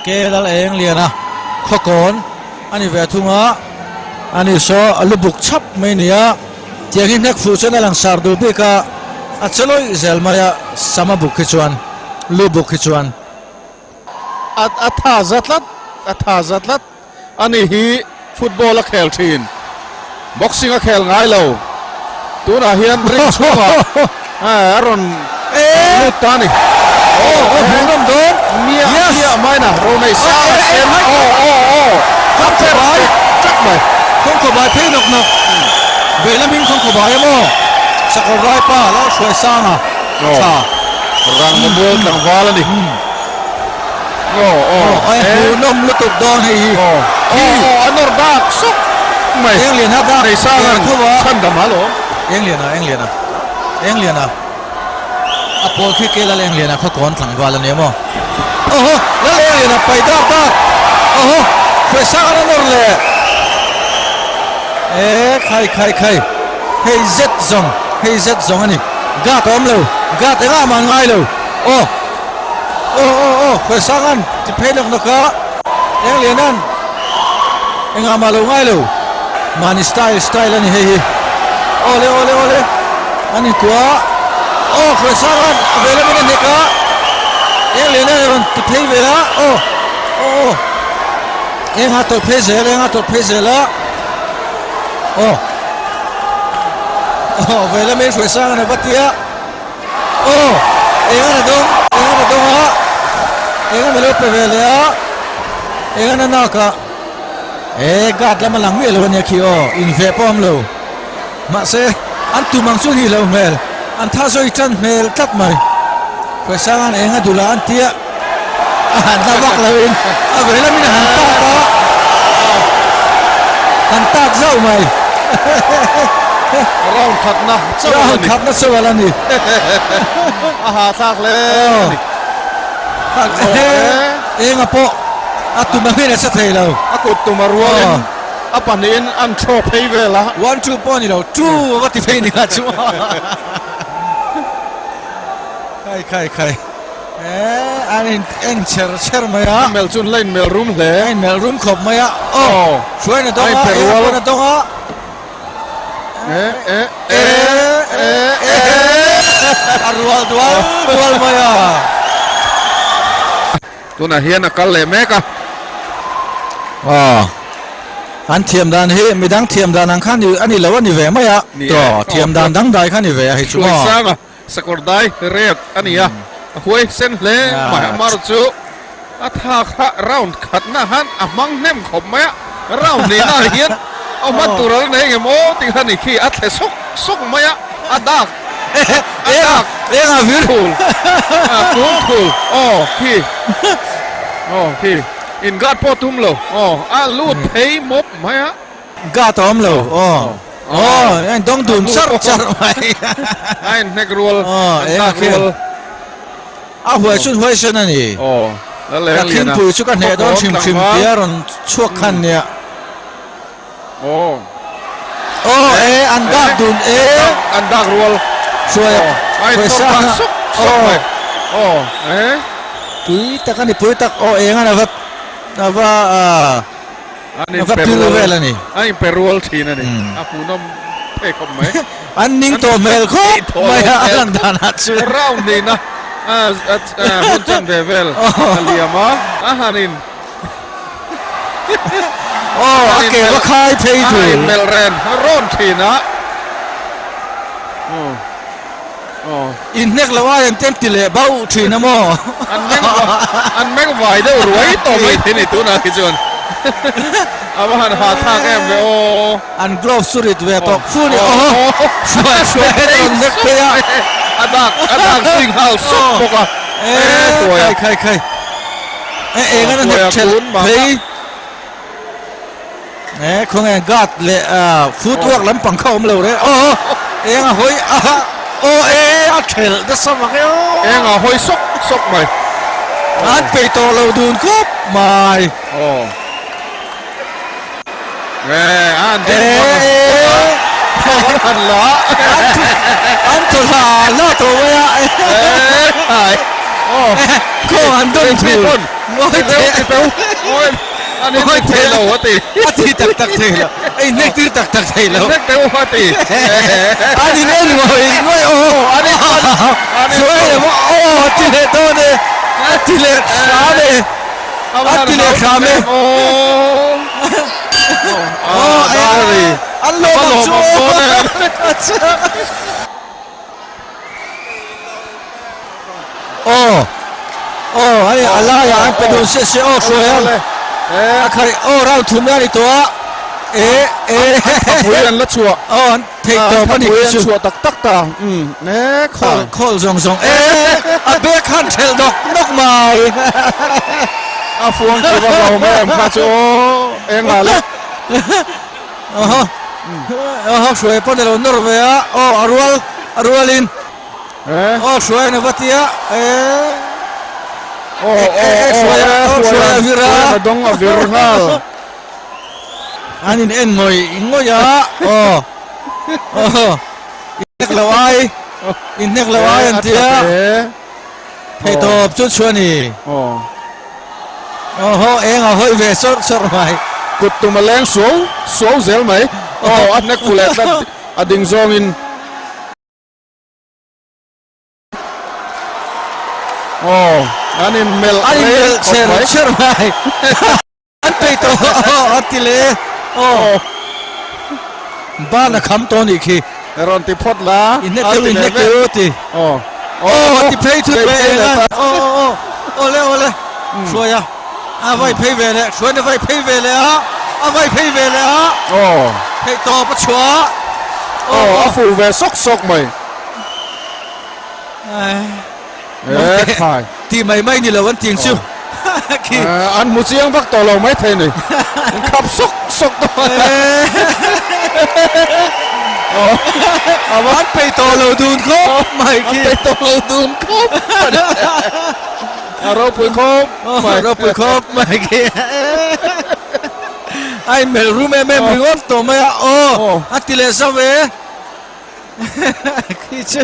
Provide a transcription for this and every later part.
Ke lal eng lian a khawkawn a ni ve thung a, ani saw a lu buk chhap mai a ni a, tiang hi hnek fuh chuan a langsar duh bik a, a che lawih zel mai a, sama buk hi chuan lu buk hi chuan. A a tha za tlat, a tha za tlat a ni hi football a khel thin, boxing a khel ngai lo, tunah hian ring chhungah a rawn lut ta a ni. Aw aw hmuhnawm dawn. Miah miah mai na Ronei sang a sen aw aw aw Khawng khaw bai tlat mai. Khawng khaw bai phei nawk nawk veilam in khawng khaw bai emaw sakawr rai pa lo hruai sang a tha. Rang mamual tlangval a ni. Aw aw Aw hmuhnawm lutuk dawn hei hi. Aw aw a nawr dak sawk mai. Eng lian a dak Nei sang an chhan dam a lawm. Eng lian a eng lian a eng lian a a pawl khi ke lal eng lian a khaw kawn tlangval a ni maw. Awhaw lal eng lian a pai dak dak awhaw hruai sang an a nawr le e khai khai khai hei zet zawng hei zet zawng a ni guard a awm lo guard engah mah an ngai lo aw. Aw aw aw Hruaisanga'n ti phei nawk nawk a, Engliana'n engah mah lo ngai lo, mahni style style a ni hei hi. Aw le aw le aw le an inkuah a, aw Hruaisanga'n a ve lamin a hnek a, Engliana'n a rawn ti phei vel a, aw aw aw engah tawlh phei zel engah tawlh phei zel a, aw aw ve lamin Hruaisanga'n a va ti a. Aw, eng a dawng, eng a dawng a, eng a lo pe ve leh a, eng a nak a, e guard lam a lang miah lo a nia khi aw, inveh pawh a awm lo, mahse an tum ang chu a nih loh hmel, an tha zawi tan hmel tlat mai, Hruaisanga'n eng a dulah an tia, a han la vak loin a ve lamin a han tak a, han tak zauh mai. Round khatna chauh a la ni. Round khatna chauh a la ni. A hahthlak hle a ni. Enga pawh a tum angin a hre thei lo. A kut tum a rualin a pahnihin an throw phei vel a. One two pawh a ni lo, two a va ti phei ni kha chu. Khai khai khai. Eee an in en cher cher mai a. A melh chu an la in melh rum hle. A in melh rum khawp mai a. Aw hruain a dawng a, eng a pawn a dawng a. E e e e e a rual dual dual mai a. Tunah hian a kal leh mek a. Aw an thiam dan hi midang thiam dan ang kha a ni lo a ni ve mai a. Aw thiam dan dangdai kha a ni ve a hei chu maw. Hruaisanga Sakawr dai red a ni a, a huai sen hle mai a, mar chu a tha kha round khatna khan a hmang hnem khawp mai a, round nihna ah hian a hman tur a la nei ngem aw tih kha ni khi a thle sawk sawk mai a, a dak a dak thul a kung thul aw khi aw khi in guard pawh tum lo aw a lut phei mawp mai a. Guard a awm lo aw. Aw, a in dawng dun char char mai. A in hnek rual, an dak rual. A huai chun huai sen a ni. Aw, la leng lian a. Ka khingpui chu ka hneh dawn hrim hrim tia rawn chhuak khan nia. Aw. Aw, e, an dak dun e. An dak rual. Hruai a. A in thawk tak suk suk mai. Aw, e. Pui tak a ni, pui tak. Aw, eng a va, a va, An Va pil vel a ni. A inpe rual thin a ni. A hmuhnawm phei khawp mai. An ning tawh hmel khawp mai a, a lan danah chuan. Round nihna hun chan ve vel a liam a, a han in Aw, a ke va khai phei thul. A han inmelh ren rawn thin a. Inhnek lo ai an tem ti leh bauh thin a maw? An meng an meng vai deuh ruai tawh mai thei ni tunah khi chuan. A va han hahthlak em ve aw. An glove chu rit ve tawh fu ni aw. Hruai hruai a rawn nek phei a. A dak a dak zui nghal sawk bawk a. E khai khai khai. E eng an a hnek thelh phei. E khawnge guard leh footwork lampang kha awm lo re aw eng a hawi a aw e a thelh nasa vang e aw eng a hawi sawk sawk mai an peih tawh lo dun khawp mai aw e an ding vang an han la an thaw hla hla tawh mai a e ai aw khaw an dawn thul. Ngawi Ti teu, ti teu. Ngawi an in ti thei lo a ti. A ti tak tak thei lo. A in hnek tir tak tak thei lo. Hnek teu a ti. An in en ngawi ngawi aw. An in an in Hruai leh maw aw a ti leh dawn e. A ti leh hram e. A ti leh hram e. Aw a An lawm ang chu aw. Aw aw hei a laiah an pe dun siah siah aw hruai ang a khaih aw round thum lai a ni tawh a e e Thapui an la chhuah aw an theih tawp a ni Thapui an chhuah tak tak ta e khawl khawl zawng zawng e a bag khan thelh nawk nawk mai a fuang chu va hlauhawm em kha chu aw engah le Aw aw hruai pawh ni lo nawr ve a aw a rual a rualin aw hruai a va tia eh aw aw hruai aw hruai a vir a a dawng a vir nghal an in en ngawih ngawih a aw aw inhnek lo ai inhnek lo ai an tia thei tawp chu chu a ni aw Awhaw eng a hawi ve sawrh sawrh mai. Kut tum a leng suau suau zel mai. Aw a hnek fu leh tlat a ding zawngin. Aw an in melh An in melh cher cher mai. An peih tawh aw a ti leh aw. Ban a kham tawh anih khi. Rawn ti phawt la. Inhnek teuh inhnek teuh a ti. Aw. Aw a ti phei thut mai eng a. Aw aw aw awle awle hruai a a vai phei ve leh hruain a vai phei ve leh a a vai phei ve leh a. Aw. Theih tawp a chhuah a. Aw a fuh ve sawk sawk mai. E khai. Ti mai mai ni lo an ting chu. Khi. An hmu chiang vak tawh lo mai thei ni. An khap sawk sawk tawh. An peih tawh lo dun khawp mai khi. An peih tawh lo dun khawp. A ropui khawp mai. Ropui khawp mai khi. A inmelh rum em em ringawt tawh mai a. Aw a ti leh zauh e. Khi chu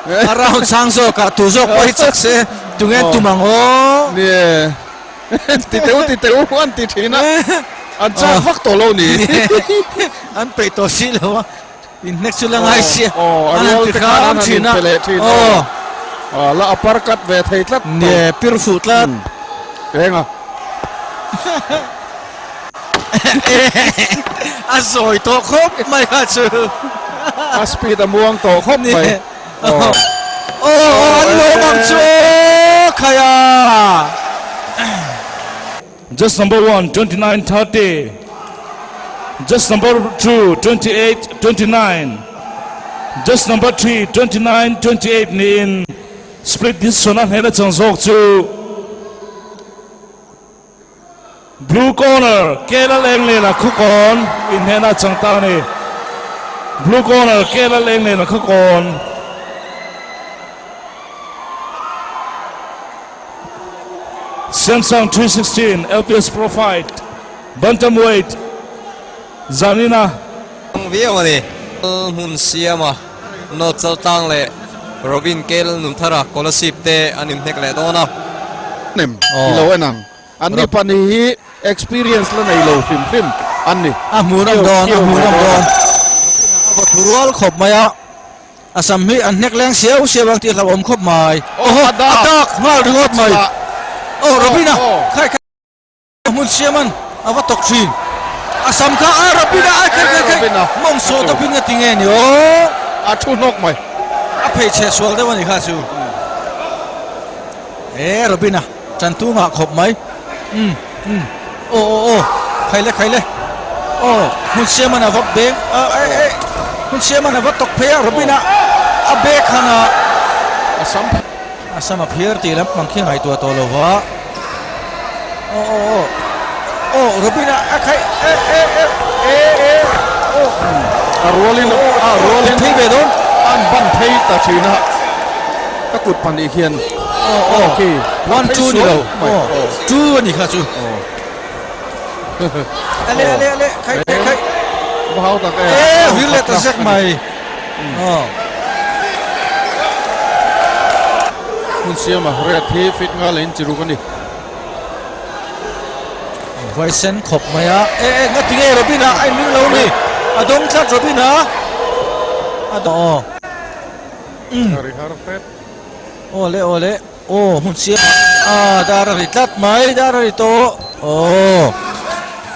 a round chang zawk ah tu zawk pawh hi chak se tunge tum ang aw. Nie ti teu ti teu an ti thin a an chak vak tawh lo ni. An peih tawh si lo a inhnek chu la ngai sia an han ti hram thin a aw la upper cut ve thei tlat nie pir fuh tlat enga. A zawi tawh khawp mai kha chu. A speed a muang tawh khawp mai. Aw an lawm ang chu aw khaia. Just number 1, 29.30. Just number 2, 28.29. Just number 3, 29.28 niin split decision a hnehna chang zawk chu Blue corner Kela Lenglena Khukawn inhnehna chang ta a ni. Blue corner Kela Lenglena Khukawn. Samsung 316 LPS Pro Fight Bantamweight Zanina. Ang viau a ni. Hmun siama North Chaltlang leh Robin Kel Nunthara Kolasib te an inhnek leh dawn a. Nem i lo en ang. An ni pahnih hi experience la nei lo hrim hrim an ni. A hmuhnawm dawn, a hmuhnawm dawn. A va thu rual khawp mai a, a sam hi an hnek leng siau siau ang tih hlauhawm khawp mai. Awhaw, a dak nghal ringawt mai. Aw Robina, khai khai. Hmun siaman a va tawk thin. A sam kha a Robina a khai khai khai mawng sawh tawpin a ti nge ni aw. A thu hnawk mai. A phei chhe sual deuh a ni kha chu. E Robina tan tu ngah khawp mai. Um um aw aw aw khai le khai le aw hmun siaman a va beng a e e hmun siaman a va tawk phei a Robina a bek han a. A sam A sam a phiar tih lam pang khi ngaihtuah tawh lo va. Aw aw aw aw Robin a a khaih e e e e e aw. A rualin a rualin thei ve dawn. An ban phei ta thin a. Ka kut pahnih hian aw aw khi one two ni lo aw two a ni kha chu. Ale ale ale khai khai khai. Va hau tak e. E vir leh ta zek mai. Aw. Hmun siama red hi fit nghal in chi ruk a ni. Huaisen khawp mai a, e e nga tinge Robin a a inring lo ni, a dawng tlat Robin a, a dawng aw. Umm. A ri har hret. Aw le aw le, aw hmun siama a dar a ri tlat mai, dar a ri tawh, aw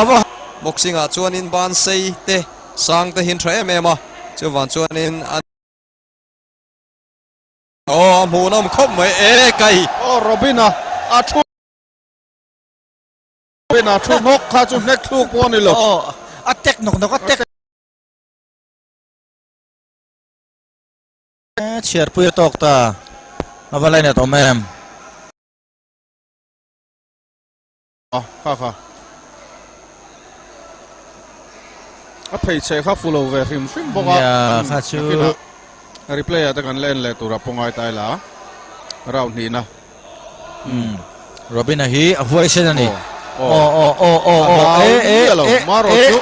a va. Boxing ah chuanin ban sei te sang te hin tha em em a, chuvang chuanin an. Aw a hmuhnawm khawp mai e kai. Aw Robin a a thu Robin a thu hnawk kha chu hnek thluk pawh a ni lo. Aw a tek nawk nawk a tek. Chhiarpui a tawk ta a va lainat awm em. A kha kha. A phei chhe kha fulo ve hrim hrim bawk a. Nia kha chu. Replay ah te kan len leh tur a pawngai ta ila. Round hnihna. Um. Robin a hi a huai sen a ni. Aw aw aw aw aw e e e Maro chu.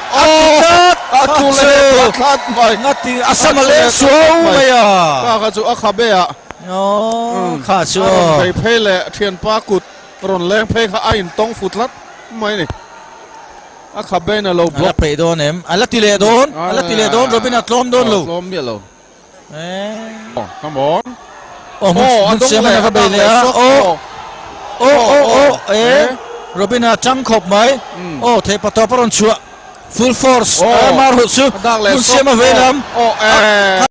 A thu leh tlat mai. Ngati a sama leng suau mai a. Kha kha chu a khabe ah. Aw kha chu. A rawn phei phei leh thianpa kut. Rawn leng phei kha a intawng fu tlat mai a ni. A khap bein a lo block. A la peih dawn em? A la ti leh dawn. A la ti leh dawn. Robin a tlawm dawn lo. Tlawm miah lo. Come on. Oh, hmun siam a va bei leh a. Oh, oh, oh, oh, e. Robin a tang khawp mai. Oh, thei patawp a rawn chhuah. Full force. Mar hu chu. Hmun siam a vei lam. Oh, e.